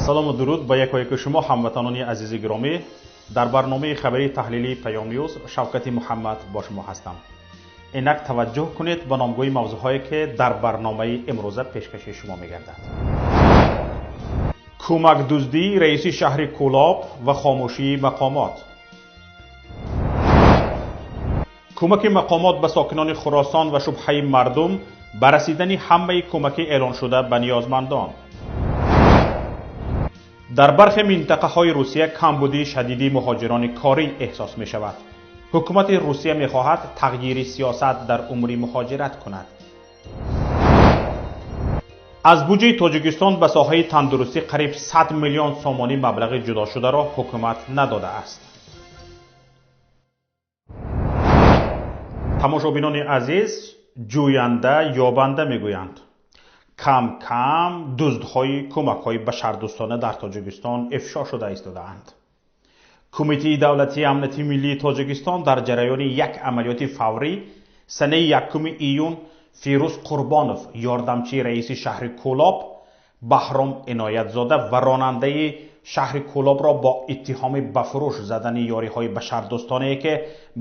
Салому дуруд ба якояки шумо ҳамватанони азизи гиромӣ. Дар барномаи хабарии таҳлилии Паём Ньюз Шавкати Муҳаммад бо шумо ҳастам. Инак таваҷҷӯҳ кунед ба номгӯи мавзӯъҳое ки дар барномаи имрӯза пешкаши шумо мегардад. Кӯмакдуздии раиси шаҳри Кӯлоб ва хомӯшии мақомот. Кӯмаки мақомот ба сокинони Хуросон ва шубҳаи мардум ба расидани ҳамаи кӯмаки эълоншуда ба ниёзмандон. Дар бархе минтақаҳои Русия камбудии шадиди муҳоҷирони корӣ эҳсос мешавад. Ҳукумати Русия мехоҳад тағйири сиёсат дар умури муҳоҷират кунад. Аз буҷаи Тоҷикистон ба соҳаи тандурустӣ қариб 100 миллион сомонӣ маблағи ҷудошударо ҳукумат надодааст. Тамошобинони азиз, ҷӯянда ёбанда мегӯянд. Кам-кам дуздҳои кӯмакҳои башардӯстона дар Тоҷикистон ифшо шуда истодаанд. Кумитаи давлатии амнияти миллии Тоҷикистон дар ҷараёни як амалиёти фаврӣ санаи 1 июн Фирӯз Қурбонов, ёрдамчии раиси шаҳри Кӯлоб, Баҳром Иноятзода ва ронандаи шаҳри Кӯлобро бо иттиҳоми ба фурӯш задани ёриҳои башардӯстонае ки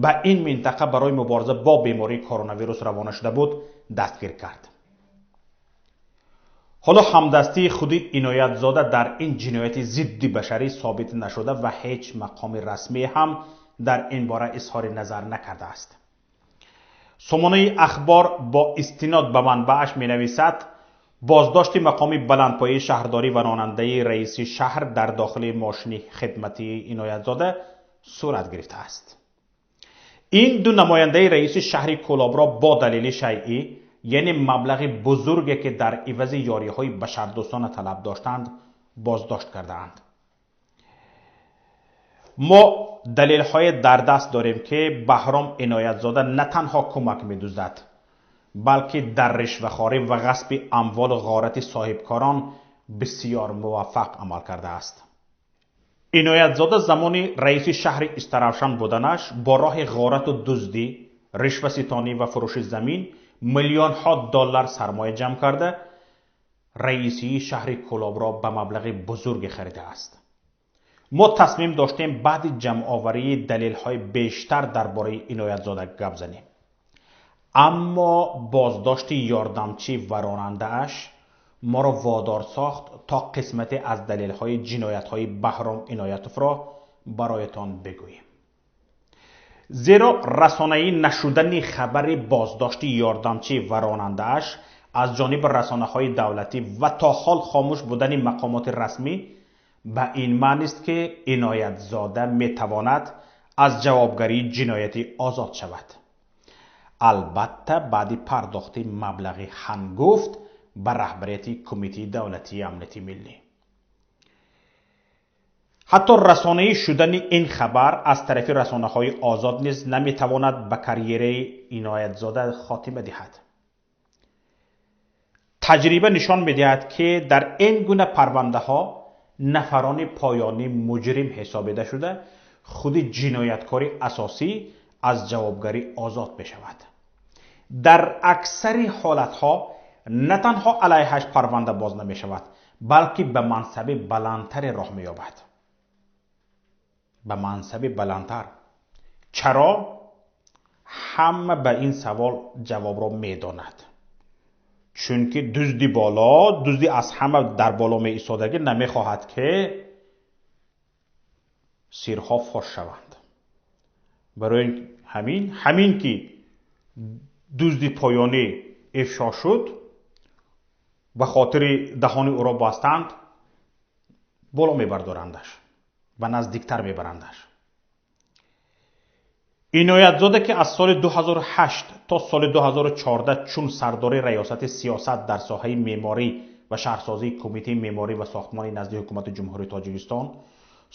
ба ин минтақа барои мубориза бо бемории коронавирус равона шуда буд, дастгир кард. Ҳоло ҳамдастии худи Иноятзода дар ин ҷинояти зидди башарӣ собит нашуда ва ҳеҷ мақоми расмӣ ҳам дар ин бора изҳори назар накардааст. Сомонаи Ахбор бо истинод ба манбааш менависад: боздошти мақоми баландпояи шаҳрдорӣ ва ронандаи раиси шаҳр дар дохили мошини хидматии Иноятзода сурат гирифтааст. Ин ду намояндаи раиси шаҳри Кӯлобро бо далели шайъӣ, яъне маблағи бузурге ки дар ивази ёриҳои башардӯстона талаб доштанд, боздошт кардаанд. Мо далелҳое дар даст дорем ки Баҳром Иноятзода на танҳо кӯмак медуздад, балки дар ришвахорӣ ва ғасби амволу ғорати соҳибкорон бисёр муваффақ амал кардааст. Иноятзода замони раиси шаҳри Истаравшан буданаш бо роҳи ғорату дуздӣ, ришваситонӣ ва фурӯши замин миллионҳо доллар сармоя ҷамъ карда, раисии шаҳри Кӯлобро ба маблағи бузурге харидааст. Мо тасмим доштем баъди ҷамъоварии далелҳои бештар дар бораи Иноятзода гап занем. Аммо боздошти ёрдамчӣ ва ронандааш моро водор сохт то қисмате аз далелҳои ҷиноятҳои Баҳром Иноятовро бароятон бигӯем. Зеро расонаӣ нашудани хабари боздошти ёрдамчӣ ва ронандааш аз ҷониби расонаҳои давлатӣ ва то ҳол хомӯш будани мақомоти расмӣ ба ин маънист ки Иноятзода метавонад аз ҷавобгарии ҷиноятӣ озод шавад. Албатта баъди пардохти маблағи ҳангуфт ба раҳбарияти Кумитаи давлатии амнияти миллӣ. Ҳатто расонаӣ шудани ин хабар аз тарафи расонаҳои озод низ наметавонад ба карьераи Иноятзода хотима диҳад. Таҷриба нишон медиҳад ки дар ин гуна парвандаҳо нафарони поёнӣ муҷрим ҳисобида шуда, худи ҷинояткори асосӣ аз ҷавобгарӣ озод мешавад. Дар аксари ҳолатҳо на танҳо алайҳаш парванда боз намешавад, балки ба мансаби баландтаре роҳ меёбад. Ба мансаби баландтар. Чаро? Ҳама ба ин савол ҷавобро медонад. Чунки дузди боло, дузди аз ҳама дар боло меистодагӣ намехоҳад ки сирҳо фош шаванд. Барои ҳамин ки дузди поёнӣ ифшо шуд, ба хотири даҳони ӯро бастанд, боло мебардорандаш, ба наздиктар мебарандаш. Иноятзода ки аз соли 2008 то соли 2014 чун сардори раёсати сиёсат дар соҳаи меъморӣ ва шаҳрсозии Кумитаи меъморӣ ва сохтмони назди ҳукумати Ҷумҳурии Тоҷикистон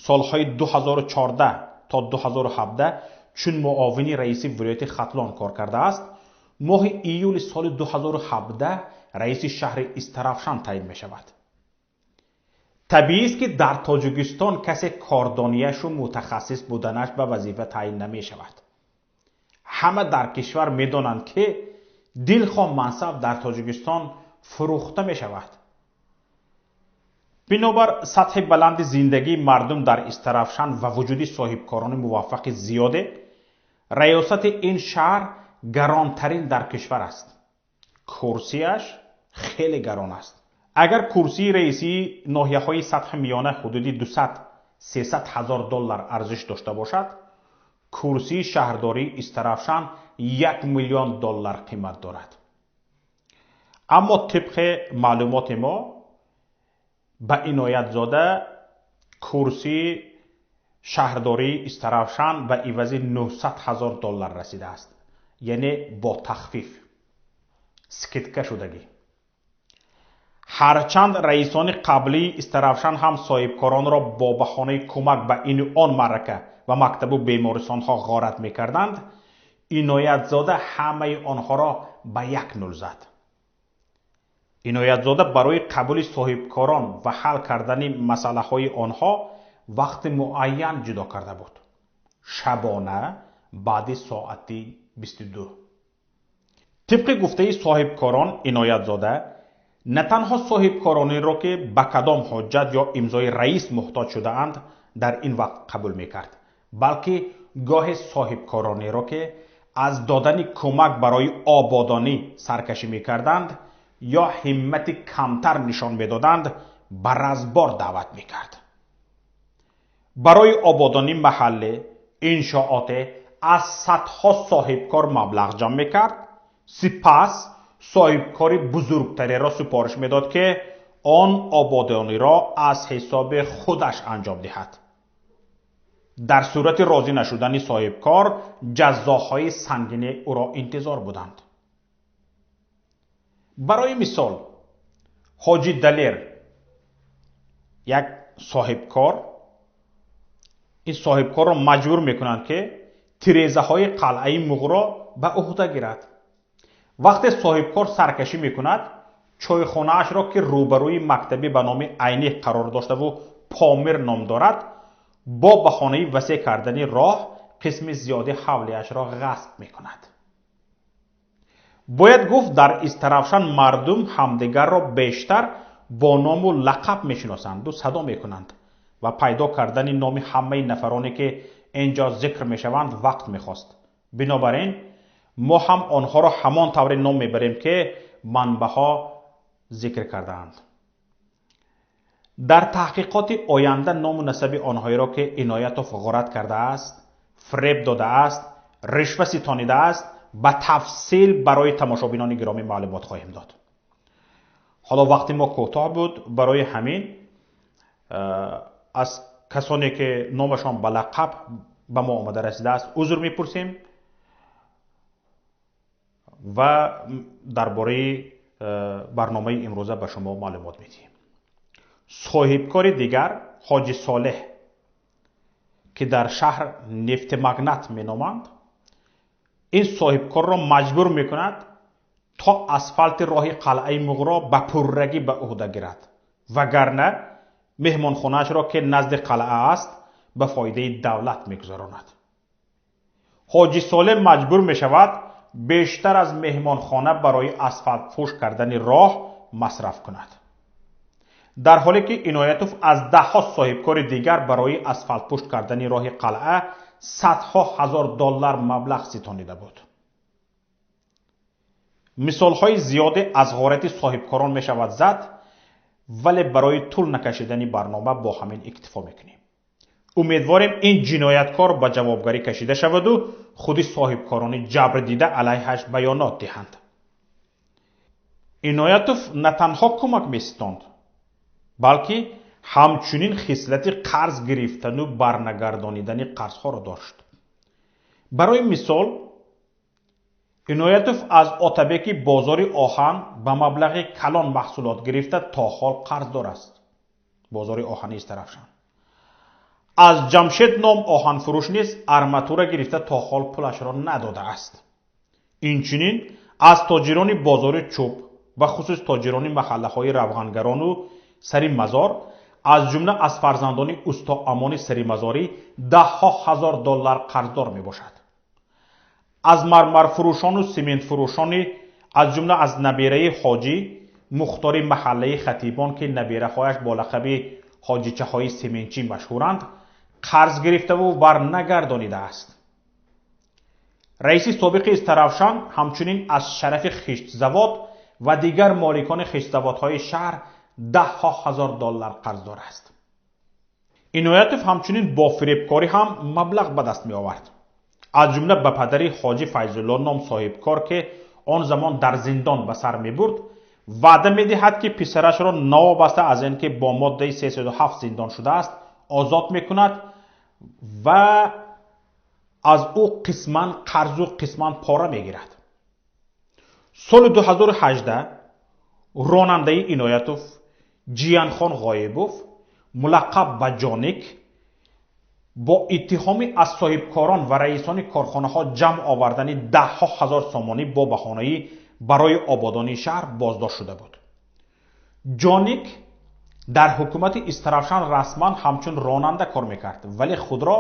солҳои 2014 то 2017 чун муовини раиси вилояти Хатлон кор кардааст, моҳи июли соли 2017 раиси шаҳри Истаравшан таъин мешавад. Табиист ки дар Тоҷикистон касе кордонияшу мутахассис буданаш ба вазифа таъин намешавад. Ҳама дар кишвар медонанд ки дилхоҳ мансаб дар Тоҷикистон фурӯхта мешавад. Бинобар сатҳи баланди зиндагии мардум дар Истаравшан ва вуҷуди соҳибкорони муваффақи зиёде, раёсати ин шаҳр гаронтарин дар кишвар аст. Курсияш хеле гарон аст. Агар курсии раисии ноҳияҳои сатҳи миёна ҳудуди 200-300 ҳазор доллар арзиш дошта бошад, курсии шаҳрдории Истаравшан 1 миллион доллар қимат дорад. Аммо тибқи маълумоти мо ба Иноятзода курсии шаҳрдории Истаравшан ба ивази 900 ҳазор доллар расидааст, яъне бо тахфиф, скидка шудагӣ. Ҳарчанд раисони қаблии Истаравшан ҳам соҳибкоронро бо баҳонаи кӯмак ба ину он маърака ва мактабу бемористонҳо ғорат мекарданд, Иноятзода ҳамаи онҳоро ба як нул зад. Иноятзода барои қабули соҳибкорон ва ҳал кардани масъалаҳои онҳо вақти муайян ҷудо карда буд: шабона баъди соати 22. Тибқи гуфтаи соҳибкорон, Иноятзода на танҳо соҳибкоронеро, ки ба кадом ҳоҷат ё имзои раис муҳтоҷ шудаанд, дар ин вақт қабул мекард, балки гоҳе соҳибкоронеро, ки аз додани кӯмак барои ободонӣ саркашӣ мекарданд ё ҳиммати камтар нишон медоданд, ба разбор даъват мекард. Барои ободонии маҳалле, иншооте аз садҳо соҳибкор маблағ ҷамъ мекард, сипас соҳибкори бузургтареро супориш медод, ки он ободониро аз ҳисоби худаш анҷом диҳад. Дар сурати розӣ нашудани соҳибкор ҷазоҳои сангине ӯро интизор буданд. Барои мисол, Ҳоҷи Далер, як соҳибкор, ин соҳибкорро маҷбур мекунанд, ки тирезаҳои қалъаи Муғро ба уҳда гирад. Вақте соҳибкор саркашӣ мекунад, чойхонаашро, ки рӯбарӯи мактабӣ ба номи Айнӣ қарор доштаву Помир ном дорад, бо баҳонаи васеъ кардани роҳ қисми зиёди ҳавлиашро ғасб мекунад. Бояд гуфт, дар Истаравшан мардум ҳамдигарро бештар бо ному лақаб мешиносанду садо мекунанд ва пайдо кардани номи ҳамаи нафароне, ки ин ҷо зикр мешаванд, вақт мехост. Бинобар ин мо ҳам онҳоро ҳамон тавре ном мебарем, ки манбаъҳо зикр кардаанд. Дар таҳқиқоти оянда ному насаби онҳоеро, ки Иноятов ғорат кардааст, фиреб додааст, ришва ситонидааст, ба тафсил барои тамошобинони гиромӣ маълумот хоҳем дод. Ҳоло вақти мо кӯтоҳ буд, барои ҳамин аз касоне, ки номашон ба лақаб ба мо омада расидааст, узр мепурсем ва дар бораи барномаи имрӯза ба шумо маълумот медиҳем. Соҳибкори дигар, Ҳоҷи Солеҳ, ки дар шаҳр нефтемагнат меноманд, ин соҳибкорро маҷбур мекунад, то асфалти роҳи қалъаи Муғро ба пуррагӣ ба уҳда гирад, вагарна меҳмонхонаашро, ки назди қалъа аст, ба фоидаи давлат мегузаронад. Ҳоҷи Солеҳ маҷбур мешавад бештар аз меҳмонхона барои асфалтпӯш кардани роҳ масраф кунад, дар ҳоле ки Иноятов аз даҳҳо соҳибкори дигар барои асфалтпӯш кардани роҳи қалъа садҳо ҳазор доллар маблағ ситонида буд. Мисолҳои зиёде аз ғорати соҳибкорон мешавад зад, вале барои тӯл накашидани барнома бо ҳамин иктифо мекунем. Умедворем, ин ҷинояткор ба ҷавобгарӣ кашида шаваду худи соҳибкорони ҷабрдида алайҳаш баёнот диҳанд. Иноятов на танҳо кӯмак меситонд, балки ҳамчунин хислати қарз гирифтану барнагардонидани қарзҳоро дошт. Барои мисол, Иноятов аз отабеки бозори оҳан ба маблағи калон маҳсулот гирифта, то ҳол қарздор аст. Бозори оҳани Истаравшан. Аз Ҷамшед ном оҳанфурӯш низ арматура гирифта, то ҳол пулашро надодааст. Инчунин аз тоҷирони бозори чӯб, ба хусус тоҷирони маҳаллаҳои равғангарону сари мазор, аз ҷумла аз фарзандони усто Амони саримазорӣ даҳҳо ҳазор доллар қарздор мебошад. Аз мармарфурӯшону сементфурӯшони, аз ҷумла аз набераи ҳоҷӣ Мухтори маҳаллаи Хатибон, ки набираҳояш бо лақаби ҳоҷичаҳои семенчӣ машҳуранд, қарз гирифтаву бар нагардонидааст. Раиси собиқи Истаравшан ҳамчунин аз Шарафи хиштзавод ва дигар моликони хиштзаводҳои шаҳр даҳҳо ҳазор доллар қарздор аст. Иноятов ҳамчунин бо фиребкорӣ ҳам маблағ ба даст меовард. Аз ҷумла ба падари Ҳоҷи Файзулло ном соҳибкор, ки он замон дар зиндон ба сар мебурд, ваъда медиҳад, ки писарашро новобаста аз ин ки бо моддаи 307 зиндон шудааст, озод мекунад ва аз ӯ қисман қарзу қисман пора мегирад. Соли 2018 ронандаи Иноятов Ҷиянхон Ғоибов, мулаққаб ба Ҷоник, бо иттиҳоми аз соҳибкорон ва раисони корхонаҳо ҷамъ овардани даҳҳо ҳазор сомонӣ бо баҳонаи барои ободонии шаҳр боздошт шуда буд. Ҷоник дар ҳукумати Истаравшан расман ҳамчун ронанда кор мекард, вале худро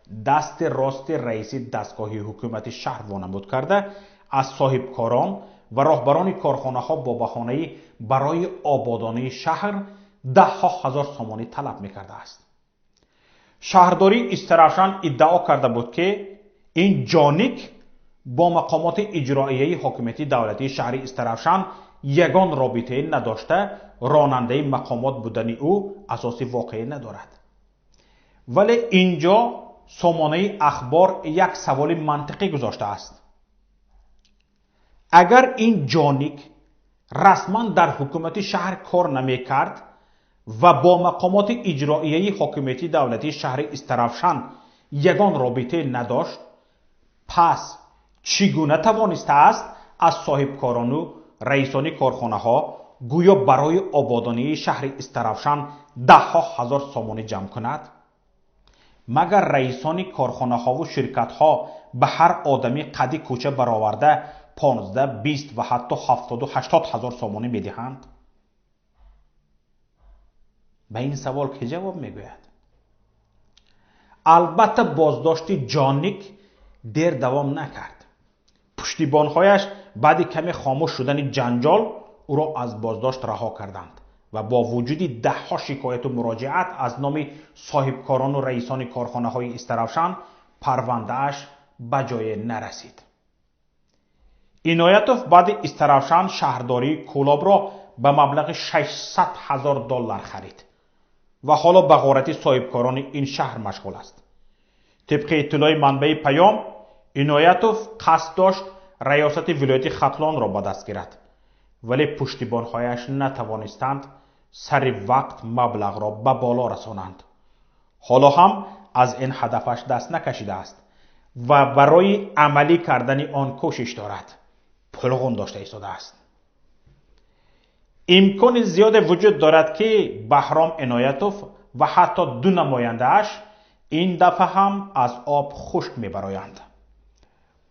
дасти рости раиси дастгоҳи ҳукумати шаҳр вонамуд карда, аз соҳибкорон ва роҳбарони корхонаҳо бо баҳонаи барои ободонии шаҳр даҳҳо ҳазор сомонӣ талаб мекардааст. Шаҳрдории Истаравшан иддао карда буд, ки ин Ҷоник бо мақомоти иҷроияи ҳокимияти давлатии шаҳри Истаравшан ягон робитае надошта, ронандаи мақомот будани ӯ асоси воқеӣ надорад. Вале инҷо сомонаи Ахбор як саволи мантиқӣ гузоштааст. Агар ин Ҷоник расман дар ҳукумати шаҳр кор намекард ва бо мақомоти иҷроияи ҳокимияти давлатии шаҳри Истаравшан ягон робитае надошт, пас чӣ гуна тавонистааст аз соҳибкорону раисони корхонаҳо гӯё барои ободонии шаҳри Истаравшан даҳҳо ҳазор сомонӣ ҷамъ кунад? Магар раисони корхонаҳову ширкатҳо ба ҳар одами қади кӯча бароварда 15, 20 ва ҳатто 70-80 ҳазор сомонӣ медиҳанд? Ба ин савол ки ҷавоб мегӯяд? Албатта, боздошти Ҷоник дер давом накард. Пуштибонҳояш баъди каме хомӯш шудани ҷанҷол ӯро аз боздошт раҳо карданд ва бо вуҷуди даҳҳо шикояту муроҷиат аз номи соҳибкорону раисони корхонаҳои Истаравшан парвандааш ба ҷое нарасид. Иноятов баъди Истаравшан шаҳрдории Кӯлобро ба маблағи 600 ҳазор доллар харид ва ҳоло ба ғорати соҳибкорони ин шаҳр машғул аст. Тибқи иттилои манбаи Паём, Иноятов қасд дошт раёсати вилояти Хатлонро ба даст гирад, вале пуштибонҳояш натавонистанд сари вақт маблағро ба боло расонанд. Ҳоло ҳам аз ин ҳадафаш даст накашидааст ва барои амалӣ кардани он кӯшиш дорад. Пулғун дошта истодааст. Имкони зиёде вуҷуд дорад, ки Баҳром Иноятов ва ҳатто ду намояндааш ин дафъа ҳам аз об хушк мебароянд.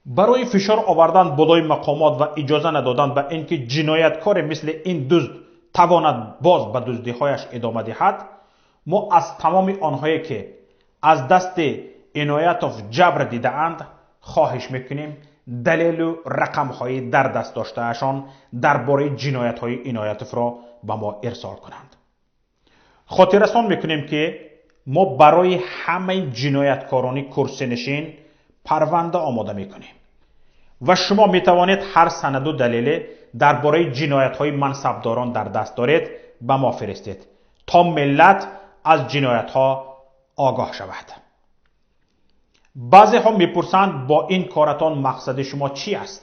Барои фишор овардан болои мақомот ва иҷоза надодан ба ин ки ҷинояткоре мисли ин дузд тавонад боз ба дуздиҳояш идома диҳад, мо аз тамоми онҳое, ки аз дасти Иноятов ҷабр дидаанд, хоҳиш мекунем далелу рақамҳои дар даст доштаашон дар бораи ҷиноятҳои Иноятовро ба мо ирсол кунанд. Хотиррасон мекунем, ки мо барои ҳамаи ҷинояткорони курсинишин парванда омода мекунем ва шумо метавонед ҳар санаду далеле дар бораи ҷиноятҳои мансабдорон дар даст доред, ба мо фиристед, то миллат аз ҷиноятҳо огоҳ шавад. Баъзеҳо мепурсанд: бо ин коратон мақсади шумо чӣ аст?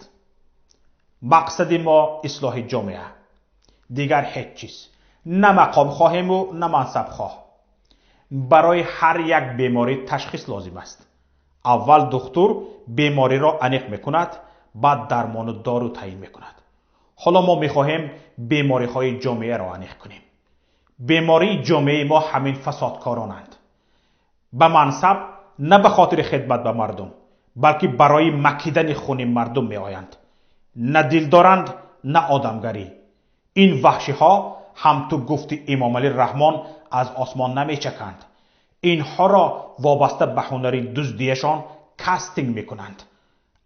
Мақсади мо ислоҳи ҷомеа, дигар ҳеҷ чиз. На мақом хоҳему, на мансабхоҳ. Барои ҳар як беморӣ ташхис лозим аст. Аввал духтур бемориро аниқ мекунад, баъд дармону дору таъин мекунад. Ҳоло мо мехоҳем бемориҳои ҷомеаро аниқ кунем. Бемории ҷомеаи мо ҳамин фасодкоронанд. Ба мансаб на ба хотири хидмат ба мардум, балки барои макидани хуни мардум меоянд. На дил доранд, на одамгарӣ. Ин ваҳшиҳо ҳам ту гуфти Эмомалӣ Раҳмон аз осмон намечаканд. Инҳоро вобаста ба ҳунари дуздиашон кастинг мекунанд.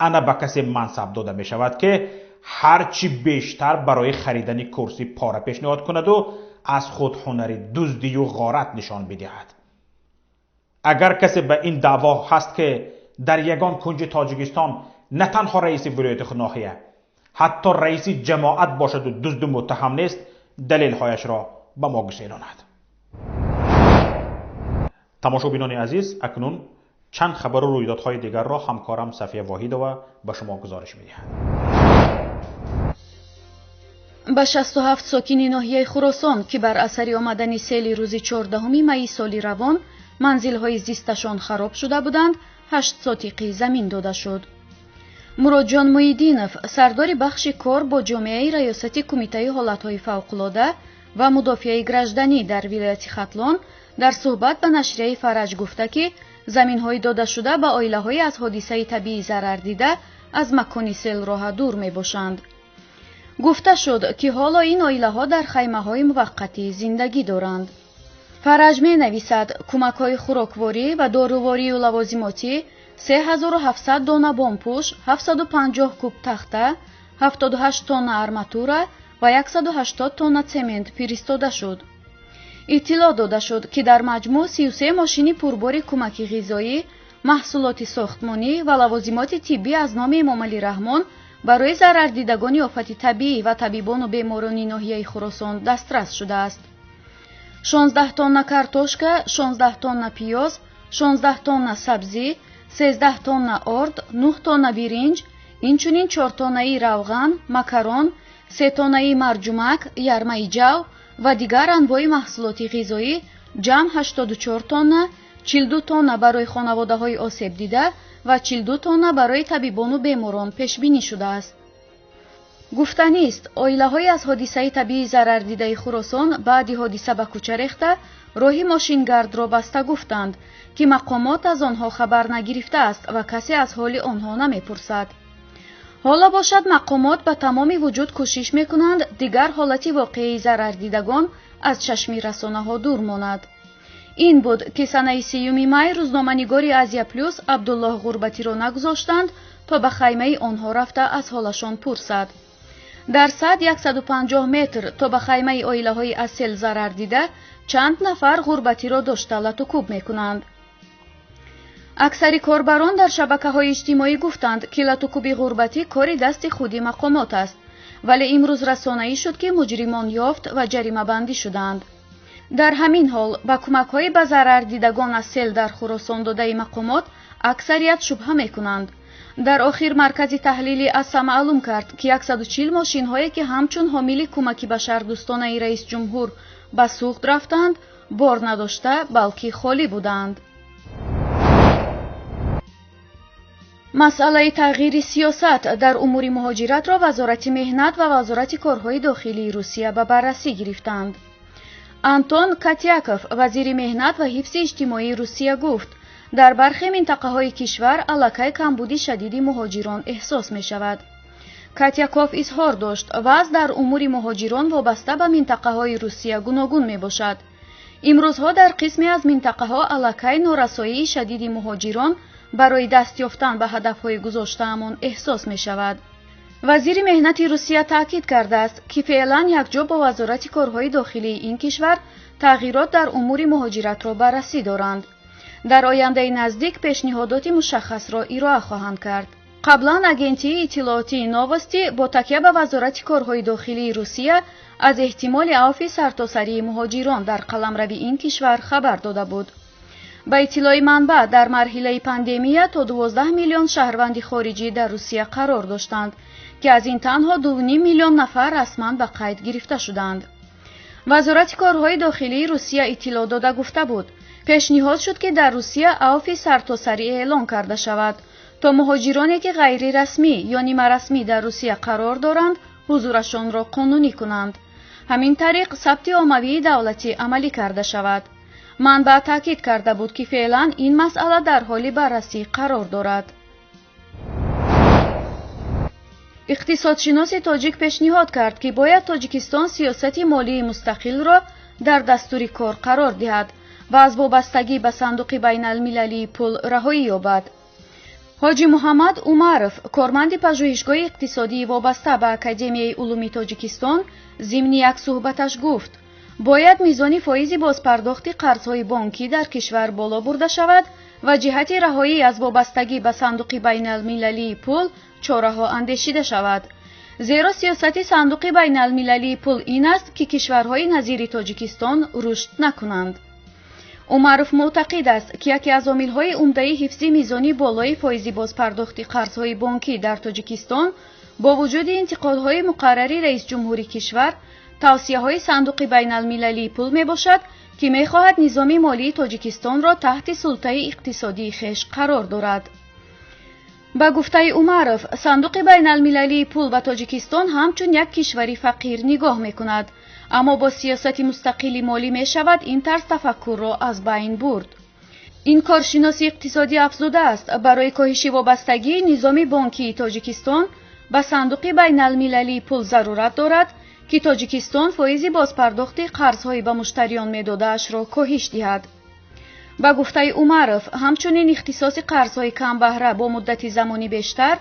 Ана ба касе мансаб дода мешавад, ки ҳарчи бештар барои харидани курсӣ пора пешниҳод кунаду аз худ ҳунари дуздию ғорат нишон бидиҳад. Агар касе ба ин даъво ҳаст, ки дар ягон кунҷи Тоҷикистон на танҳо раиси вилояти ноҳия, ҳатто раиси ҷамоат бошаду дузду муттаҳам нест, далелҳояшро ба мо гуселонад. Тамошобинони азиз, акнун чанд хабару рӯйдодҳои дигарро ҳамкорам Сафия Воҳидова ба шумо гузориш медиҳад. Ба 67 сокини ноҳияи Хуросон, ки бар асари омадани сели рӯзи 14 майи соли равон манзилҳои зисташон хароб шуда буданд, 8 сотиқи замин дода шуд. Муроджон Муиддинов, сардори бахши кор бо ҷомеаи раёсати Кумитаи ҳолатҳои фавқулода ва мудофиаи гражданӣ дар вилояти Хатлон, дар суҳбат ба нашрияи Фараҷ гуфта, ки заминҳои додашуда ба оилаҳои аз ҳодисаи табиӣ зарар дида аз макони селроҳа дур мебошанд. Гуфта шуд, ки ҳоло ин оилаҳо дар хаймаҳои муваққатӣ зиндагӣ доранд. Фараҷ менависад, кӯмакҳои хӯрокворӣ ва доруворию лавозимотӣ 3700 дона бомпӯш, 750 куб тахта, 78 тонна арматура ва 180 тонна цемент фиристода шуд. Иттилоъ дода шуд, ки дар маҷмӯъ 33 мошини пурбори кӯмаки ғизоӣ, маҳсулоти сохтмонӣ ва лавозимоти тиббӣ аз номи Эмомалӣ Раҳмон барои зарардидагони офати табиӣ ва табибону беморони ноҳияи Хуросон дастрас шудааст. 16 тонна картошка, 16 тонна пиёз, 16 тонна сабзӣ, 13 тонна орд, 9 тонна биринҷ, инчунин 4 тоннаи равған, макарон, 3 тоннаи марҷумак, ярмаи ҷав ва дигар анвои маҳсулоти ғизоӣ ҷамъ 84 тонна, 42 тонна барои хонаводаҳои осебдида ва 42 тонна барои табибону беморон пешбинӣ шудааст. Гуфтанист, оилаҳои аз ҳодисаи табиӣ зарардидаи Хуросон баъди ҳодиса ба кӯча рехта, роҳи мошингардро баста гуфтанд, ки мақомот аз онҳо хабар нагирифтааст ва касе аз ҳоли онҳо намепурсад. Ҳоло бошад, мақомот ба тамоми вуҷуд кӯшиш мекунанд, дигар ҳолати воқеии зарардидагон аз чашми расонаҳо дур монад. Ин буд, ки санаи 30 май рӯзноманигори Азия Плюс Абдуллоҳ Ғурбатиро нагузоштанд, то ба хаймаи онҳо рафта аз ҳолашон пурсад. Дар сад 150 метр то ба хаймаи оилаҳои аз сел зарар дида чанд нафар Ғурбатиро дошта латукӯб мекунанд. Аксари корбарон дар шабакаҳои иҷтимоӣ гуфтанд, ки латукӯби Ғурбатӣ кори дасти худи мақомот аст, вале имрӯз расонаӣ шуд, ки муҷримон ёфт ва ҷаримабандӣ шуданд. Дар ҳамин ҳол ба кӯмакҳои ба зарардидагон аз сел дар Хуросон додаи мақомот аксарият шубҳа мекунанд. Дар охир маркази таҳлили АСА маълум кард, ки 140 мошинҳое, ки ҳамчун ҳомили кӯмаки башардӯстонаи раисҷумҳур ба Суғд рафтанд, бор надошта, балки холӣ буданд. Масъалаи тағйири сиёсат дар умури муҳоҷиратро Вазорати меҳнат ва Вазорати корҳои дохилии Русия ба баррасӣ гирифтанд. Антон Катяков, вазири меҳнат ва ҳифзи иҷтимоии Русия гуфт, дар бархе минтақаҳои кишвар аллакай камбуди шадиди муҳоҷирон эҳсос мешавад. Катяков изҳор дошт, вазъ дар умури муҳоҷирон вобаста ба минтақаҳои Русия гуногун мебошад. Имрӯзҳо дар қисме аз минтақаҳо аллакай норасоии шадиди муҳоҷирон барои даст ёфтан ба ҳадафҳои гузоштаамон эҳсос мешавад. Вазири меҳнати Русия таъкид кардааст, ки феълан якҷо бо Вазорати корҳои дохилии ин кишвар тағйирот дар умури муҳоҷиратро баррасӣ доранд. Дар ояндаи наздик пешниҳодоти мушаххасро ироа хоҳанд кард. Қаблан агентии иттилоотии Новости бо такя ба Вазорати корҳои дохилии Русия аз эҳтимоли авфи сартосарии муҳоҷирон дар қаламрави ин кишвар хабар дода буд. Ба иттилои манбаъ, дар марҳилаи пандемия то 12 миллион шаҳрванди хориҷӣ дар Русия қарор доштанд, ки аз ин танҳо 2,5 миллион нафар расман ба қайд гирифта шуданд. Вазорати корҳои дохилии Русия иттилоъ дода гуфта буд, пешниҳод шуд, ки дар Русия авфи сартосарӣ эълон карда шавад, то муҳоҷироне, ки ғайрирасмӣ ё нимарасмӣ дар Русия қарор доранд, ҳузурашонро қонунӣ кунанд. Ҳамин тариқ сабти оммавии давлатӣ амалӣ карда шавад. Манбаъ таъкид карда буд, ки феълан ин масъала дар ҳоли баррасӣ қарор дорад. Иқтисодшиноси тоҷик пешниҳод кард, ки бояд Тоҷикистон сиёсати молии мустақилро дар дастури кор қарор диҳад ва аз вобастагӣ ба сандуқи байналмилалии пул раҳоӣ ёбад. Ҳоҷи Муҳаммад Умаров, корманди пажӯҳишгоҳи иқтисодии вобаста ба Академияи улуми Тоҷикистон, зимни як суҳбаташ гуфт: бояд мизони фоизи бозпардохти қарзҳои бонкӣ дар кишвар боло бурда шавад ва ҷиҳати раҳоӣ аз вобастагӣ ба Сандуқи байналмилалии пул чораҳо андешида шавад. Зеро сиёсати Сандуқи байналмилалии пул ин аст, ки кишварҳои назири Тоҷикистон рушд накунанд. Умаров мӯътақид аст, ки яке аз омилҳои умдаи ҳифзи мизони болои фоизи бозпардохти қарзҳои бонкӣ дар Тоҷикистон бо вуҷуди интиқодҳои муқаррари раисҷумҳури кишвар тавсияҳои Сандуқи байналмилалии пул мебошад, ки мехоҳад низоми молии Тоҷикистонро таҳти султаи иқтисодии хеш қарор дорад. Ба гуфтаи Умаров, Сандуқи байналмилалии пул ба Тоҷикистон ҳамчун як кишвари фақир нигоҳ мекунад, аммо бо сиёсати мустақили молӣ мешавад ин тарз тафаккурро аз байн бурд. Ин коршиноси иқтисодӣ афзудааст, барои коҳиши вобастагии низоми бонкии Тоҷикистон ба Сандуқи байналмилалии пул зарурат дорад, ки Тоҷикистон фоизи бозпардохти қарзҳои ба муштариён медодаашро коҳиш диҳад. Ба гуфтаи Умаров, ҳамчунин ихтисоси қарзҳои камбаҳра бо муддати замони бештар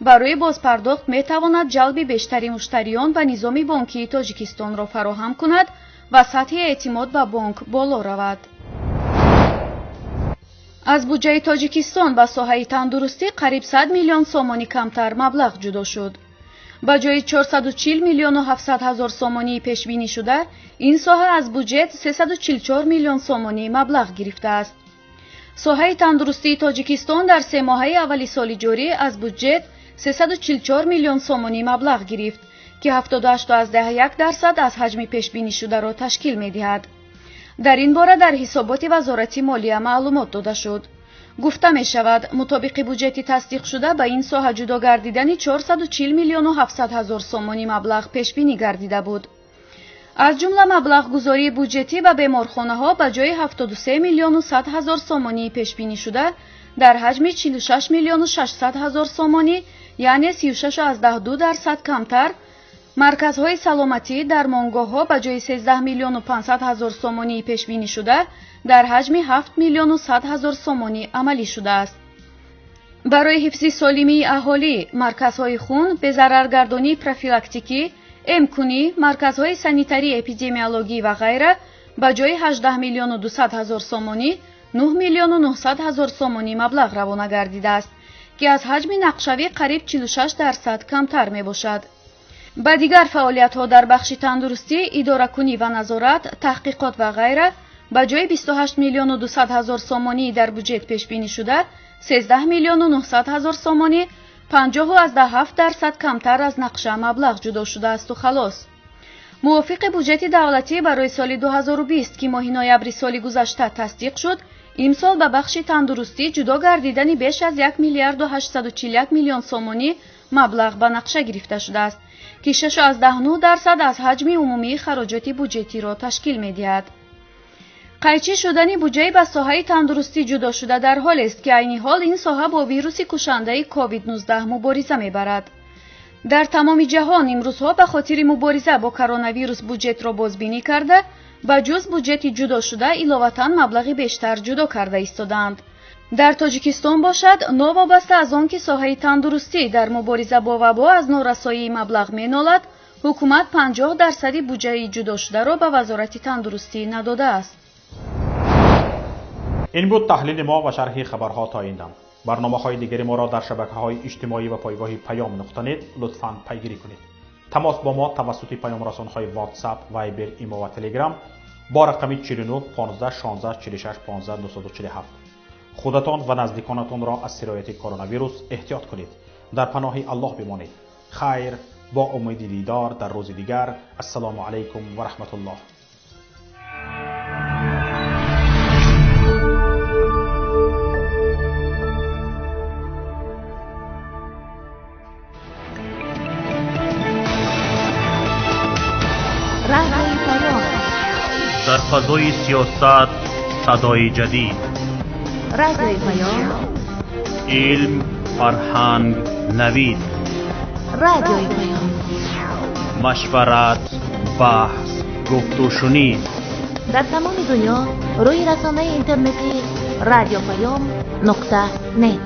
барои бозпардохт метавонад ҷалби бештари муштариён ба низоми бонкии Тоҷикистонро фароҳам кунад ва сатҳи эътимод ба бонк боло равад. Аз буҷаи Тоҷикистон ба соҳаи тандурустӣ қариб 100 миллион сомонӣ камтар маблағ ҷудо шуд. Ба ҷои 440 миллиону 700 ҳазор сомонии пешбинӣ шуда, ин соҳа аз буҷет 344 миллион сомонӣ маблағ гирифтааст. Соҳаи тандурустии Тоҷикистон дар семоҳаи аввали соли ҷорӣ аз буҷет 344 миллион сомонӣ маблағ гирифт, ки 78,1% аз ҳаҷми пешбинишударо ташкил медиҳад. Дар ин бора дар ҳисоботи Вазорати молия маълумот дода шуд. Гуфта мешавад, мутобиқи буҷети тасдиқшуда ба ин соҳа ҷудо гардидани 440 миллиону 700 ҳазор сомонӣ маблағ пешбинӣ гардида буд. Аз ҷумла маблағгузории буҷетӣ ба беморхонаҳо ба ҷои 73 миллиону 100 ҳазор сомонии пешбинишуда дар ҳаҷми 46 миллиону 600 ҳазор сомонӣ, яъне 36,2% камтар, марказҳои саломатӣ дармонгоҳҳо ба ҷои 13 миллиону 500 ҳазор сомонии пешбинишуда дар ҳаҷми 7 миллиону 100 ҳазор сомонӣ амалӣ шудааст. Барои ҳифзи солимии аҳолӣ, марказҳои хун, безараргардонии профилактикӣ, эмкунӣ, марказҳои санитарии эпидемиологӣ ва ғайра ба ҷои 18 миллиону 200 ҳазор сомонӣ 9 миллиону 900 ҳазор сомонӣ маблағ равона гардидааст, ки аз ҳаҷми нақшавӣ қариб 46% камтар мебошад. Ба дигар фаъолиятҳо дар бахши тандурустӣ, идоракунӣ ва назорат, таҳқиқот ва ғайра ба ҷои 28 миллиону 200 ҳазор сомонӣ дар буҷет пешбинӣ шуда 13 миллиону 900 ҳазор сомонӣ, 50,7% камтар аз нақша маблағ ҷудо шудаасту халос. Мувофиқи буҷети давлатӣ барои соли 2020, ки моҳи ноябри соли гузашта тасдиқ шуд, имсол ба бахши тандурустӣ ҷудо гардидани беш аз 1 миллиарду 841 миллион сомонӣ маблағ ба нақша гирифта шудааст, ки 6,9% аз ҳаҷми умумии хароҷоти буҷетиро ташкил медиҳад. Қайчӣ шудани буҷаи ба соҳаи тандурустӣ ҷудо шуда дар ҳолест, ки айни ҳол ин соҳа бо вируси кушандаи COVID-19 мубориза мебарад. Дар тамоми ҷаҳон имрӯзҳо ба хотири мубориза бо коронавирус буҷетро бозбинӣ карда, ба ҷуз буҷети ҷудошуда иловатан маблағи бештар ҷудо карда истодаанд. Дар Тоҷикистон бошад, новобаста аз он ки соҳаи тандурустӣ дар мубориза бо вабо аз норасоии маблағ менолад, ҳукумат 50% буҷаи ҷудошударо ба Вазорати тандурустӣ надодааст. Ин буд таҳлили мо ва шарҳи хабарҳо то ин дам. Барномаҳои дигари моро дар шабакаҳои иҷтимоӣ ва пойгоҳи паём нуқта нет лутфан пайгирӣ кунед. Тамос бо мо тавассути паёмрасонҳои WhatsApp, Viber, Имо ва Telegram бо рақами 49 15 16 46 15 947. Худатон ва наздиконатонро аз сирояти коронавирус эҳтиёт кунед. Дар паноҳи Аллоҳ бимонед. Хайр, бо умеди дидор дар рӯзи дигар. Ассалому алайкум ва раҳматуллоҳ. Дар фазои сиёсат садои ҷадид, Радиои Паём, илм, фарҳанг, навид, Радиои Паём, машварат, баҳс, гуфтушунид. Дар тамоми дунё рӯи расонаи интернетӣ радиопаём нуқта нет.